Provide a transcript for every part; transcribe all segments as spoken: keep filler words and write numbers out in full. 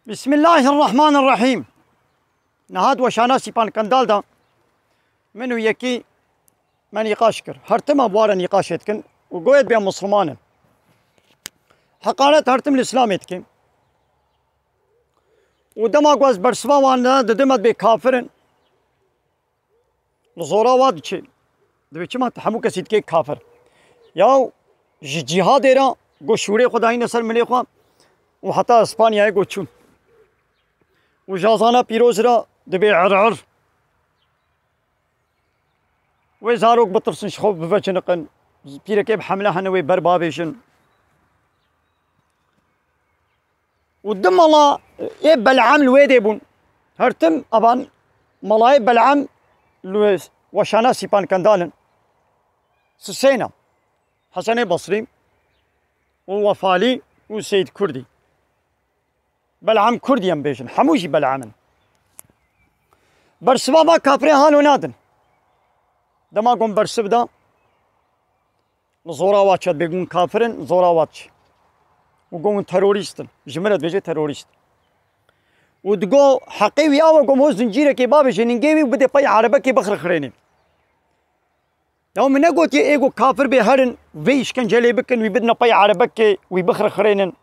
Bismillahirrahmanirrahîm. Niha di weşana Sîpan Kendal de min û yekî me nîqaş kir. Her tim em ware nîqaşê dikin û goyê dibê em Misliman in. Heqaret her tim li Îslamê dikin. Û dema ku ez bersiva wan de didim, ez dibê kafir in. Li zora wa diçe. Dibê çima tu hemû kesî dikê kafir? Yaw ji cîhadê re got şûrê xwe dayîne ser milê xwe û heta Îspanyayê got çûn. Û jazana pîroz re dibê ir ir. Wê zarok bitirsin, ji xwe biveciniqin. Pîrekê bi hemle hene wê ber bavêjin. Û du mala ê Bel'am li wê dê bûn. Her tim avan malayê Bel'am li weşana Sîpan Kendal in. Sisêna Hesenê Basrî û Wefalî û Seyîd Kurdî. Bel'am Kurdî em bêjin. Hemû jî Bel'am in. Bersiva va kafirê halo nadin. Dema gon bersiv da, li zora wa çet bê gon kafir in, zora wa çi. Û gon terorîst in. Ji min re dibêje terorîst. Û digo heqê wî awe, gon ho zincîrekê bavêje ningê wî û bidê pey erebekê bixirxirênê. Ya min negotiye ê got kafir bê herin vê îşkencelê bikin, wî bidine pey erebekê, wî bixirxirênin.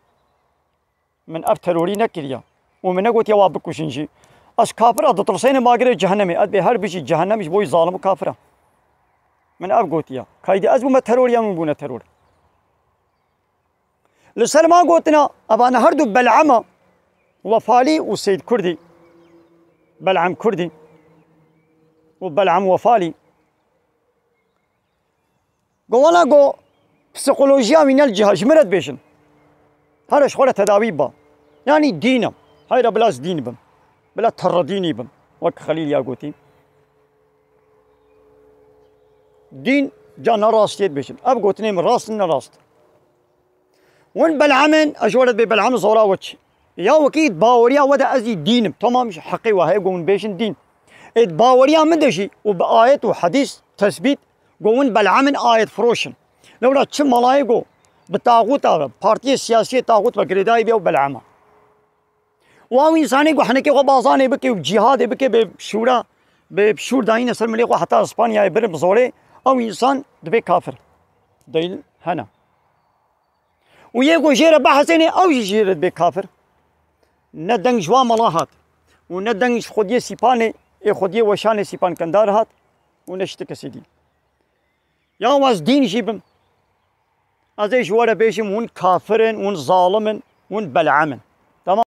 Min ev terorî nekiriye. Û min negotiye wa bikujin jî. Ez kafir a ditirsênim, ma girê cehennemê. Ez bê her bijî cehennem ji bo wî zalim û kafir a. Min ev gotiye. Kaydî ez bûme teror yan min bûne teror? Li ser ma gotina, evane her du Bel'ama, Wefalî û Seyîd Kurdî. Bel'am Kurdî û Bel'am Wefalî. Go wela go psikolojiya wî ne li cih e, ji min re dibêjin. Here ji xwe re tedawî ba. Yanî dîn e. Heyra bila ez dîn bim. Bila terre dînî bim. Wek Xelîl ya gotî. Dîn ca ne rastiyê dibêjin. Ev gotinê min rast in, ne rast. Win Bel'am in, ez ji we re dibê Bel'am zora we çi? Ya wekî di baweriya we de ez jî dîn im. Tamam, ji heqê we heye ku hûn bêjin dîn. Ê di baweriya min de jî û bi ayet û hedîs tesbît ku win Bel'am in, ayet firoş in. Lewra çi malayê ku bi taxûta ve, partiyê siyasiyê taxût ve girêdayî bî ew Bel'am e. Û ew însanê ku henekê xwe bazanê bike û cîhadê bike bê şûra, bê şûr dayîne ser milê xwe heta Îspanyayê birin bi zorê, ew însan dibê kafir. Delîl hene. Û yê ku jê re behesênê, ew jî jê re dibê kafir. Ne deng ji wa mala hat û ne deng ji xwediyê Sîpanê, ê xwediyê weşanê Sîpan Kendar hat û ne ji ti kesê dî. Ya ez dîn jî bim. Ez ê ji we re bêjim, hûn kafir in, hûn zalim in, hûn Bel'am in. Tamam.